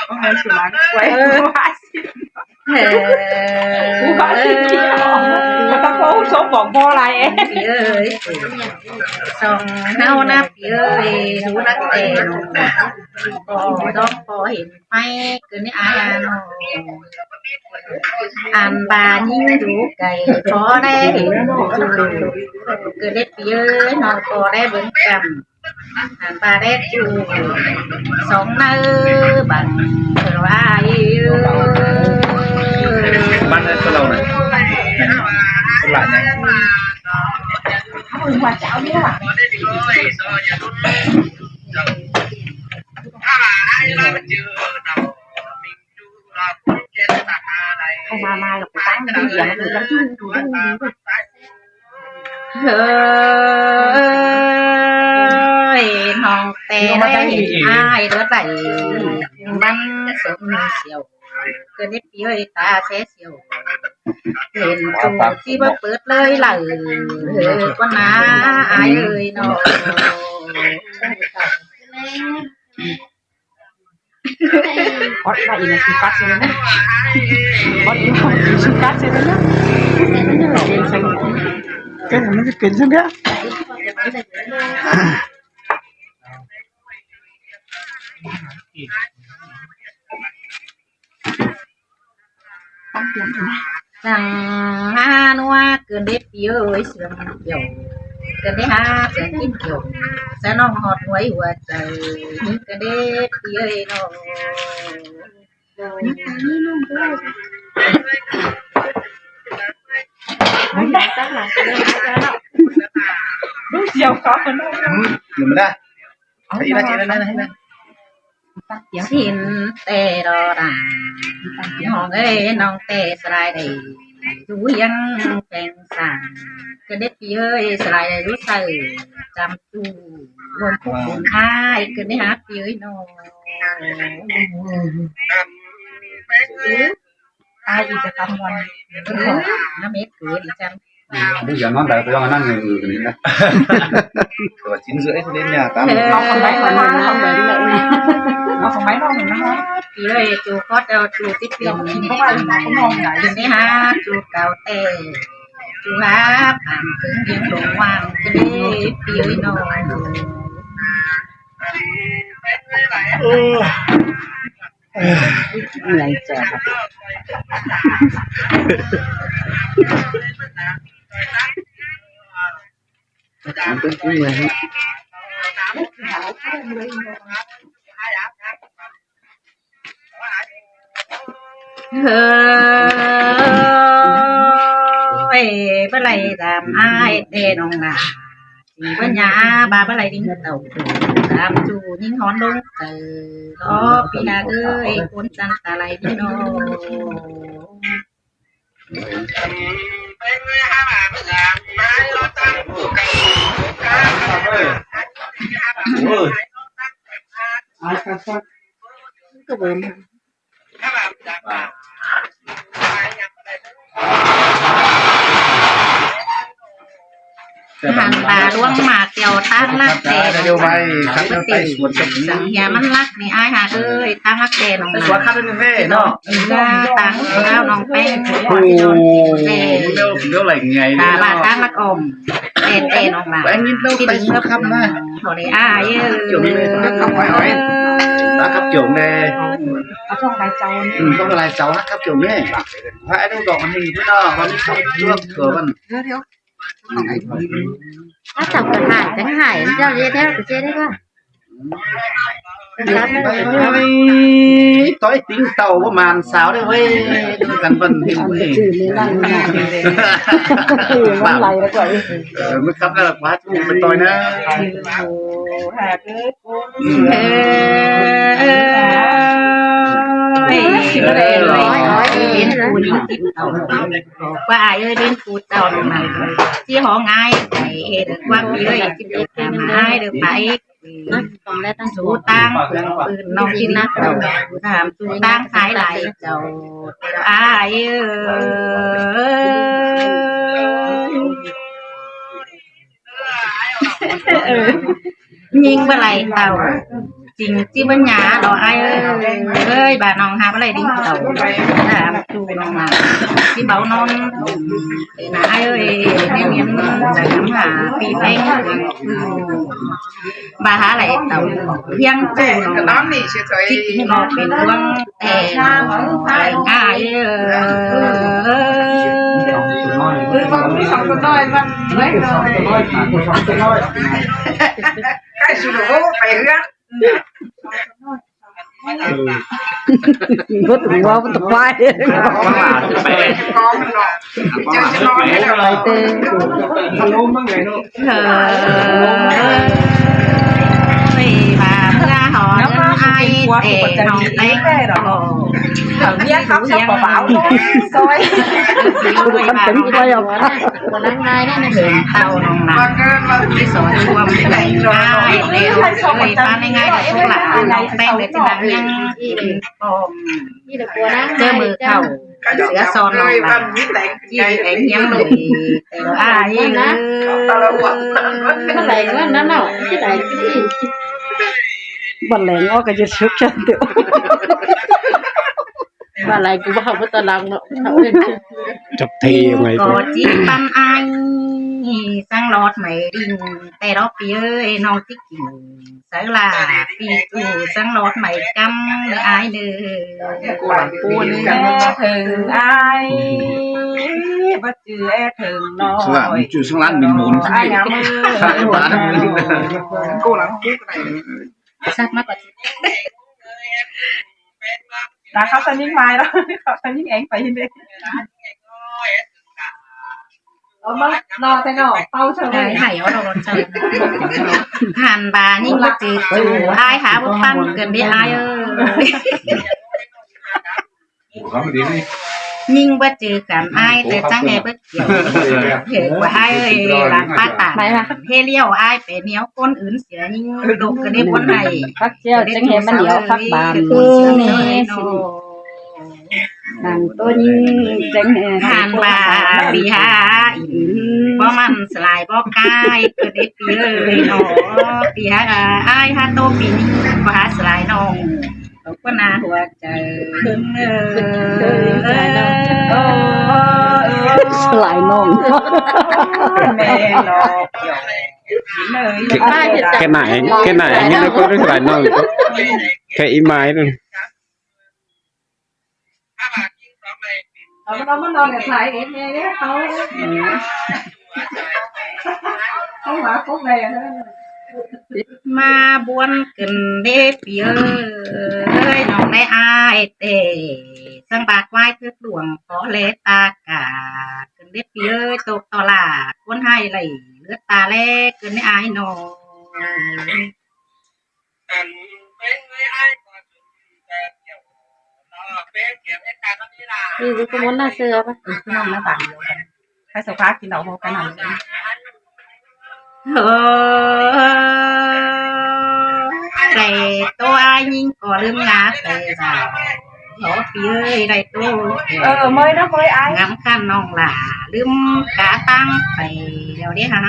ບໍ່ແມ່ນສຸລັງ ເອີ ເອີ ບໍ່ຕ້ອງເວົ້າສົບບອກບໍ່ຫຼາຍເອີຍ ເອີຍ ສອງເຮົານະ ເອີຍ ຮູ້ນະແຕ່ ບໍ່ຕ້ອງພໍເຫັນໄຟ ເກີນນີ້ອາຍອານ້ອງ ອັນບາຍິງຢູ່ໄກ ພໍໄດ້ເຫັນຢູ່ ເກີນເດັດເອີຍ ນ້ອງພໍໄດ້ເບິ່ງກຳ ອັນບາແດດຢູ່ສອງໃນບັງເພິ່ນວ່າເອີຍ ບ້ານໃດຄົນລາວນະ ຄົນລາວນະ ເຂົ້າມາ ມາແລ້ວກໍຕັ້ງຢູ່ເດີຍ ເຮີ້ຍ ນ້ອງແຕ່ໄດ້ເຫັນອ້າຍເດີໄດ ມັນສົມສຽວ ເກີດເຮັດເອີຍຕາແສສຽວ ເຫັນຈູທີ່ບໍ່ເປີດເລີຍລະ ເອີຍ ກ່ອນໜ້າອ້າຍເອີຍນ້ອງ. ອອດໄວ້ອີກນະ ສຸກັດເຊີນນະ ອອດອີກນະ ສຸກັດເຊີນນະ ເປັນຫຍັງມັນຊິເປັນຈັ່ງໃດ ຈັ່ງຫານົວເກີນເດປີເອີຍ ເຊື່ອງກ່ຽວ ເກີນໄດ້ຫາເຊື່ອງກິນກ່ຽວ ສະໜອງຮອດຫວຍຫົວໃຈ ເກີນເດປີເອີຍນ້ອງ. ເອີຍ ດຽວມາເດີ ອີກແລ້ວ ອີກແລ້ວ ອີກແລ້ວ ອີກແລ້ວ. ຊິນແຕ່ລໍດາ ນ້ອງເອີຍ ນ້ອງແຕ່ສະຫຼາຍໄດ້ ຢູ່ຫວຽງແຂວງຊານ ກະເດັດປີເອີຍ ສະຫຼາຍໄດ້ຢູ່ໃສ ຈຳຈູ່ ລວມຄຸກບຸນອ້າຍ ກະໄດ້ຫາປີເອີຍນ້ອງ. ອ້າຍອີກຈະກຳມວນ ເອີ ນ້ຳເຮັດເກີດອີກຈັ່ງ ອືມ ບໍ່ຢາກນອນໄດ້ ໄປນອນນັ້ນ ເອີ ນີ້ນະ ແຕ່ວ່າຊິນເສືອໄອ້ເດນຍາຕາມ ເອີ ເອົາຂອງໄມ້ມາ ເອົາຂອງໄມ້ມາ ເອົາຂອງໄມ້ມາ ເອີຍ ຈູ່ຂໍເຈົ້າຈູ່ຕິດເປັນ ກິນບໍ່ໄດ້ ນ້ອງໄດ້ ໄດ້ຫາຈູ່ເກົ່າແຕ່ ຈູ່ຫາຜ່ານເຖິງວຽງດົງຫວ່າງ ກະເດປີເອີຍນ້ອງ. ເອີ ເມື່ອຍຈ້ະ ມັນເປັນເມື່ອຍ ເຮີ້ຍ ບໍ່ໄດ້ຕາມອ້າຍແຕ່ນ້ອງນາ ຊິບໍ່ຫຍັງ ບາບໍ່ໄດ້ດິນເຕົ້າ ຕາມສູ່ຍິງຮອນລົງເຕີ ລອປີນາເອີຍ ຄົນສັນຕະໄລພີ່ນ້ອງ. ໂອ້ຍ ອາຍຄັກໆ ກະເບິ່ງ ຫັນຕາລວງມາແກ້ວຕາງລັກແຕ່ ດຽວໄວ້ຄັນໄປສວນ ສັງເຫຍມັນລັກນີ້ ອ້າຍຫາເອີຍ ຕາງລັກແຕ່ນ້ອງ ໄປສວນຄັນເດ້ເນາະ ຕາງລາວນ້ອງແປ້ງ ໂອ້ ດຽວ ດຽວໄຫຼໃຫຍ່ ຕາບາດຕາງລັກອອມ ແຕ່ ແຕ່ນ້ອງລາວ ໄປຍິນເຮົາໄປສວນຄັນນະ ເຂົາໄດ້ອ້າຍເອີຍ ຕາຄັບຈົງແດ່ ເອົາຊ່ອງຫຼາຍເຈົ້າ ອືມ ຊ່ອງຫຼາຍເຈົ້າ ຮັກຄັບຈົງແດ່ ພະອານຸດອກມັນນີ້ເນາະ ວ່າມີຄຳເທື່ອເກີດ ດຽວ ດຽວ ເຈົ້າກະຫາຍຈັງຫາຍ ເຈົ້າເຮັດແນວກະເຮັດໄດ້ບໍ່? ເອີຍ ຕໍ່ຍຕິງເຕົ້າບໍ່ໝານສາວເດ້ເວີຍ ກັນເບິ່ງເຫັນເວີຍ ມັນໄຫຼແລ້ວກວ່າ ເອີ ມັນຂັບແລ້ວກວ່າ ມັນຕ່ອຍນະ ໂອ້ ຫາເດີ ເອີ ເອີ ເປັນຜູ້ຍິງຕິດເຕົ້າ ບອກວ່າອ້າຍເອີຍ ເປັນຜູ້ເຈົ້ານ້ອງນາ ຊິຮ້ອງອ້າຍໄປເຮັດກວ່າພີ່ເອີຍ ຊິໄປຖາມຫາອ້າຍເດີໄປ ສູ່ຕ່າງເພື່ອນປືນນ້ອງກິນນະເຈົ້າ ຖາມສູ່ຕ່າງຊາຍຫຼາຍເຈົ້າ ອ້າຍເອີຍ ຍິງບໍ່ໄຫຼເຕົ້າ. ຈິງຈິບັນຍາເນາະອ້າຍເອີຍ ເອີຍ ບ້ານນ້ອງຫາບໍ່ໄດ້ດິເຂົາ ຕາມສູ່ນ້ອງນາ ຊິເບົານອນເອີຍນາອ້າຍເອີຍ ແມ່ນຈະນຳຫາປີແປ້ງເຄື່ອງ ບາຫາໄຫຼເຕົາ ພຽງຕູ້ນ້ອງ ຊິກິນກໍເປັນດວງແຕ່ນ້ອງ ອ້າຍເອີຍ ໃກ້ສຸດໂອ້ ໄປເຮືອນ ເບິດຫົວເບິດຄວາຍ ເອີ ເອີຍ ວ່າເມື່ອຮອດເຮືອນອ້າຍແຕ່ນ້ອງແປ້ງກໍ ເຂົາເມຍເຂົາສະເບົາ ຊອຍ ເປັນຄວາຍອອກ ບໍ່ນັ່ງງ່າຍເດ້ ເອີ ເຕົານ້ອງນາ ທີ່ສອນຄວາມໄດ້ແລ້ວ ເອີຍ ປານງ່າຍໆ ດອກລູກຫຼານ ແປ້ງເລີຍຊິນັ່ງຍັງກິນປອມ ເຈີມືເຂົ້າ ເສືອສອນນ້ອງນາ ຈີແອງຍັງເລີຍ ແຕ່ວ່າອ້າຍເອີຍ ມັນໄຫຼເງິນນຳເນາະ ຊິໄດ້ກິນອີກ ບັດແລງອອກກໍຈະສຸກຊັ້ນເດີ ບັດໄຫຼກູບໍ່ເຂົ້າເບິດຕາຫຼັງເນາະ ຈັບເທໄວ້ ກໍຈິປັນອ້າຍ ສັງຫຼອດໄມ້ດິນ ແຕ່ດອກປີເອີຍ ນ້ອງຊິກິນ ສາລາປີກູ ສັງຫຼອດໄມ້ກຳ ເດີອ້າຍເດີ ປູນແລເຖິງອ້າຍ ບໍ່ຈື່ແລເຖິງນ້ອງ ສາລາປີກູ ສັງຫຼາດມິນມູນ ອ້າຍງາມເອີຍ ສັກມາກວ່າ ລາເຂົາສະຍິງມາຍແລ້ວ ເຂົາສະຍິງແອງໄປເດ້ ເອົາມາ ລໍແຕ່ນໍ ເປົ່າເຊີ ເອີ ໃຫ້ເອົາ ລໍເຊີ ທ່ານບາຍິງບໍ່ຈື່ຈູ ອ້າຍຫາບໍ່ປັນເກີນເດ້ອ້າຍເອີຍ ຍິງບໍ່ຈື່ກັນອ້າຍ ແຕ່ຈັ່ງແດ່ບໍ່ກ່ຽວ ເອີ ວ່າອ້າຍເອີຍ ຫຼັງປາຕານ ເຮລຽວອ້າຍໄປໜຽວຄົນອື່ນ ເສຍຍິງ ໂດກກະເດັບຄົນໃຫ້ ຜັກແກ້ວຈັ່ງໃຫ້ມັນດຽວຜັກບານ ເອີ ນາງໂຕຍິງຈັ່ງແຮງ ທ່ານວ່າປີຫາອີ່ ບໍ່ໝັ້ນສະຫຼາຍບໍ່ກາຍ ເກີດໄດ້ປີເອີຍເນາະ ປີຫາອາຍຫາໂຕປີນີ້ ບໍ່ຫາສະຫຼາຍນ້ອງ ຕົກໜ້າຫົວໃຈ ສະຫຼາຍນ້ອງ ແມ່ເນາະ ແຄ່ໜ້າແຄ່ໜ້າ ມີແຕ່ຄົນສະຫຼາຍນ້ອງ ແຄ່ອີ່ໝາຍນັ້ນ ເອົາມັນ ເອົາມັນນອນກັບໃຜເອງແມ່ເດ້ເຂົາ ເຂົາຫາກົບໄດ້ ມາບວນກັນເດ້ປີເອີຍ ນ້ອງແລອ້າຍແຕ່ ສັງບາກວາຍຖືກຫຼວງ ພໍແລຕາກາກັນເດ້ປີເອີຍ ຕົກຕໍ່ລາກຄົນໃຫ້ໄຫຼເລືອດຕາແລເກີນໃນອ້າຍນ້ອງ. ອັນເປັນເອີຍອ້າຍກໍສຸດແລ້ວ ນີ້ຄືຄົນໜ້າເຊື່ອປະ ເອີ ຄືນ້ອງໜ້າຕາດຽວກັນ ໃຫ້ສະພາກິນເອົາບໍ່ກັນນັ້ນ ເອີ ແຕ່ໂຕອ້າຍຍິງກໍລືມງາແຕ່ສາວ ໂອ້ ປີເອີຍ ໄດ້ໂຕ ເອີ ເມີຍເດີ ເມີຍອ້າຍ ງາມຄັນນ້ອງຫຼ້າ ລືມກາຕັ້ງໄປ ດຽວເດ້ຫາ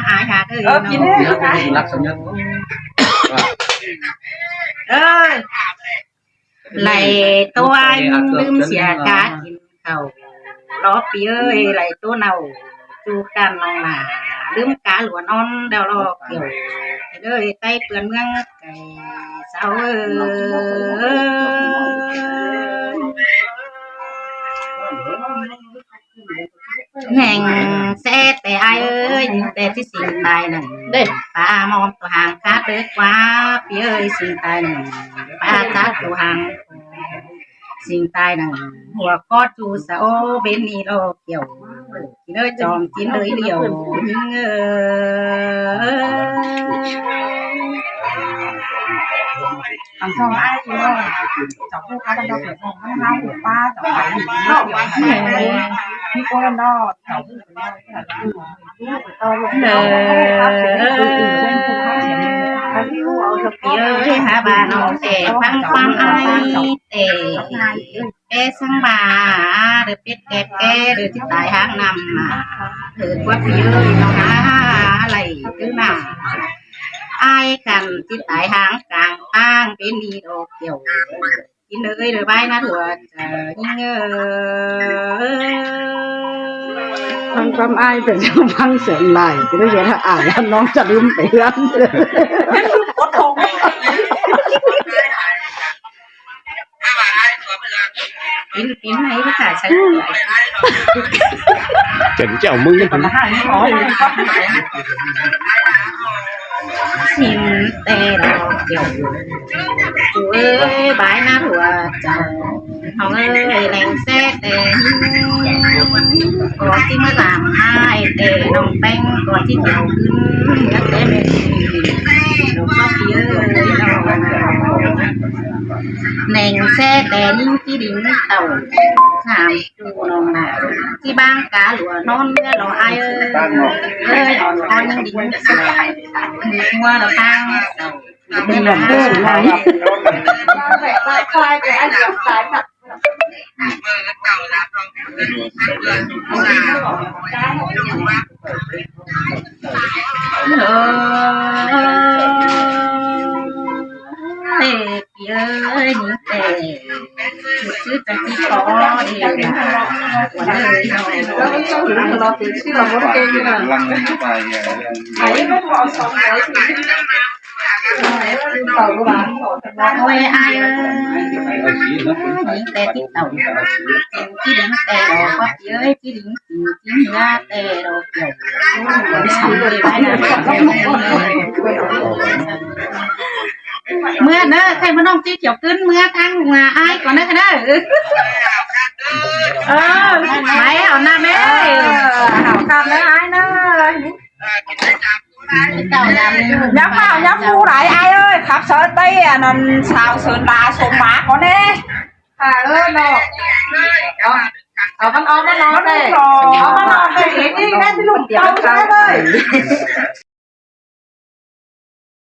ອ້າຍຫາເອີຍ ເອີ ກິນເດີ ລັກສະຍາ ເອີ ໄລ່ໂຕອ້າຍ ລືມເສຍກາກິນເຂົ້າ ລໍປີເອີຍ ໄລ່ໂຕເນົ່າ ຈູກັນນ້ອງຫຼ້າ ລືມກາຫຼວນອ່ອນ ດຽວລໍກ່ຽວ ເອີຍ ໃຕ້ເປື້ອນເມືອງໄກ ສາວເອີຍ ແຮ່ງແຊແຕ່ອ້າຍເອີຍ ຍິງແຕ່ທີ່ສິງຕາຍໜຶ່ງ ເດ້ ປາມອມຕົວຫາງຄາດເດີກວ່າ ປີເອີຍ ສິງຕາຍໜຶ່ງ ປາຈັບຕົວຫາງ ສິງຕາຍໜຶ່ງ ຫົວຄອດຊູສາໂອ ເບັນນີ້ລໍກ່ຽວ ກິນເດີຈອມກິນເດີຫຼຽວ ຍິງເອີຍ. ທາງຊ່ອງອ້າຍເອີຍ ເຈົ້າຜູ້ຄ້ານຳດອກເຫຼືອຂອງເຮົາ ປ້າເຈົ້າໄປ ມີຄົນນອກ ເຈົ້າຜູ້ເປັນນ້ອຍ ເອີ ເອີ ເອີ ຫາບ້ານນ້ອງແຕ່ຟັງຄວາມອ້າຍແຕ່ ແຕ່ສັງບາເດີເປັດແກະແກະເດີ ຊິຕາຍຫາງນ້ຳມາ ເດີກວ່າປີເອີຍ ນ້ອງຫາໄລ່ຕື່ມາ. ອ້າຍກັນຊິຕາຍຫາງກາງທາງ ເປັນໜີ້ດອກແກ້ວ ກິນເອີຍເດີບາຍນາທົວດ ຍິງເອີຍ. ຟັງຄຳອ້າຍເປັນຈັ່ງຟັງເສີນຫຼາຍ ຈະໄດ້ເຮັດໃຫ້ອ້າຍນ້ອງຈະລືມໄປເຮືອນ. ກິນ ກິນໃຫ້ພາສາໃຊ້ ຈົນເຈົ້າມຶງ ຊິມແຕ່ດອກດຽວ ເອີຍ ບາຍນາຫົວໃຈ ເຮົາເອີຍ ແລງແຊແຕ່ ກໍຊິມາສາມອ້າຍແຕ່ ນ້ອງແປ້ງກໍຊິດຽວຂຶ້ນ ແຕ່ແມ່ນ ດອກດຽວ ແນງແຊແຕ່ຍິງທີ່ດິນເຕົ້າ ງາມ ດູນ້ອງນາ ທີ່ບາງກາຫຼວນອນເຮືອລອອ້າຍເອີຍ ເອີຍ ອ່ອນຕອນຍັງດິນສາຍ ຫົວລະປາງເສົ້າ ເປັນຫຍັງບໍ່ສະບາຍ. ເອີຍ ເອີຍ ຍິງແຕ່ ຄືຈັກຊິຂໍເດ ໂອ້ຍ ອ້າຍເອີຍ ຍິງແຕ່ຕິດເຕົ້າ ທີ່ດິນແຕ່ດອກ ເອີຍ ທີ່ດິນ ເມືອເດີ ໃຫ້ມານ້ອງສີຂຽວຂຶ້ນເມືອທາງອ້າຍກ່ອນເດີ ເດີ. ເອີ ໄປເອົານຳເດີ ເອົາຄຳເດີອ້າຍເດີ. ຢ່າຟ້າວ ຢ່າຟູຫຼາຍອ້າຍເອີຍ ຂັບເຊີນໄປອັນນັ້ນ ສາວເຊີນດາສົມໝາກ່ອນເດ້. ເອີ ເນາະ ເອົາ ເອົາມັນອອກມານອນເດ້ ເອົາມັນອອກໄປອີກນີ້ແມ່ນລູກເຕົາແທ້ເລີຍ.